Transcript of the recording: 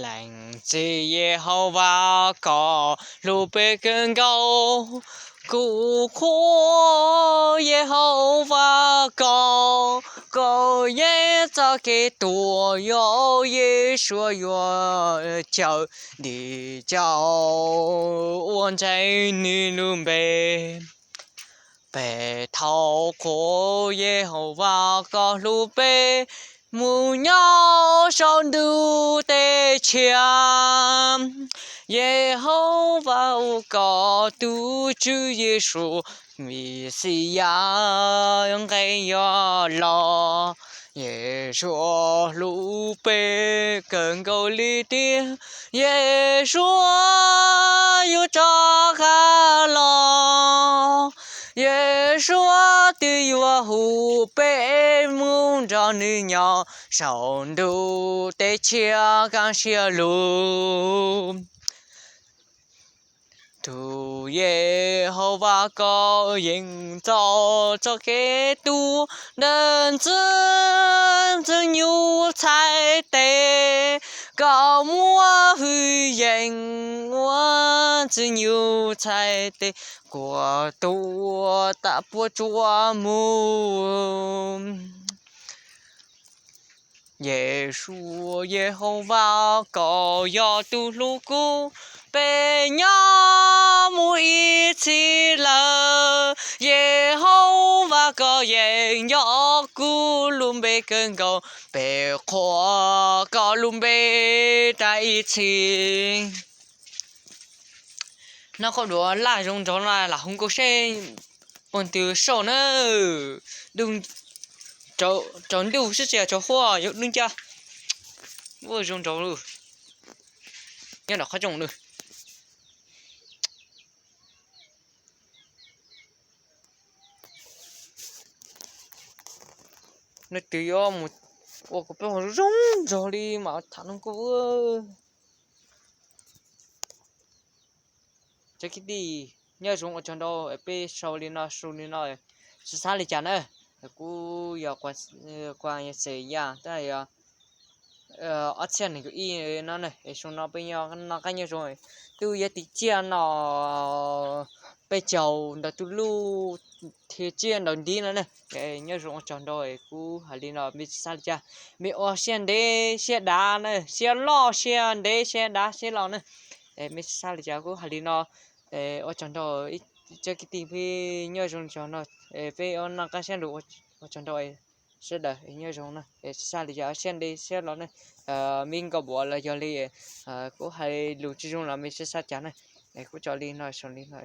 Leej Txiv Yehauvas, koj hlub peb kawg nkaus. Kuv qhuas Yehauvas, koj koj yeej txoj kev tuag, yog Yeshua yuav cawm dim cawm ua ntseeg nws lub npe. Peb thov qhuas Yehauvas, koj hlub peb mus nyob saum ntuj teb chaws. Yehauvas, koj tus Tswv Yeshua Mexiyas nqe yuav los. Yeshua hlub peb kawg nkaus li tiag. Yeshua yuav rov qab los. Yeshua twb yuav hu peb mus nrog nws nyob saum ntuj teb chaws kaj siab lug. Tus Yehauvas, koj yeej txoj txoj kev tuag ntawm Ntxwg Nyoog txhais tes. Koj muaj hwj yees ua Ntxwg Nyoog txhais tes, quas tuag tas puab tsuam mus. Yeshua, Yehauvas, koj yog tus hlub kuv, peb nyob mus ib txhis lawm. Yehauvas, koj yeej nco kuv lub npe kawg nkaus, peb qhuas koj lub npe tas ib txhis. Noj qhov duav laj zoo nraug no lam hu nkauj seb puag ntws sau na. Tsaus ntuj sib txias tsaus huab yuav dub ncaj. Ua zoo nraug lawm. Nyob nram qhov rooj lawm. Nws twb yuav mus ua kuv peb zoo nraug li mas tham nws kuj. Cov kwv tij, nyob zoo ua tsaug ntau, peb sau li no su li no, tsis xav li cas na. Kuv yog Kuas Yas Xes Yaj, tab yog ob txhiab nees nkaum ib no na, es xyoo no peb noj qab nyob zoo, twb yog tim tsiaj no peb caug ntawm tus luj thiab tsiaj ntaus ntiv no na. Nyob zoo ua tsaug ntau, kuv hais li no mej tsis xav li cas, mej ua siab ntev siab dav na, siab loj siab ntev siab dav siab laus na. Mej tsis xav li cas kuv hais li no, ua tsaug ntau, cov kwv tij peb nyob zoo tsaug no, peb ua noj qab siab lug, ua tsaug ntau sawv daws nyob zoo na, tsis xav li cas siab ntev siab laus na. Mej nkaus npaum los yog li kuv hais lus tsis zoo los mej tsis xav cas na. Kuv tso li no, li no.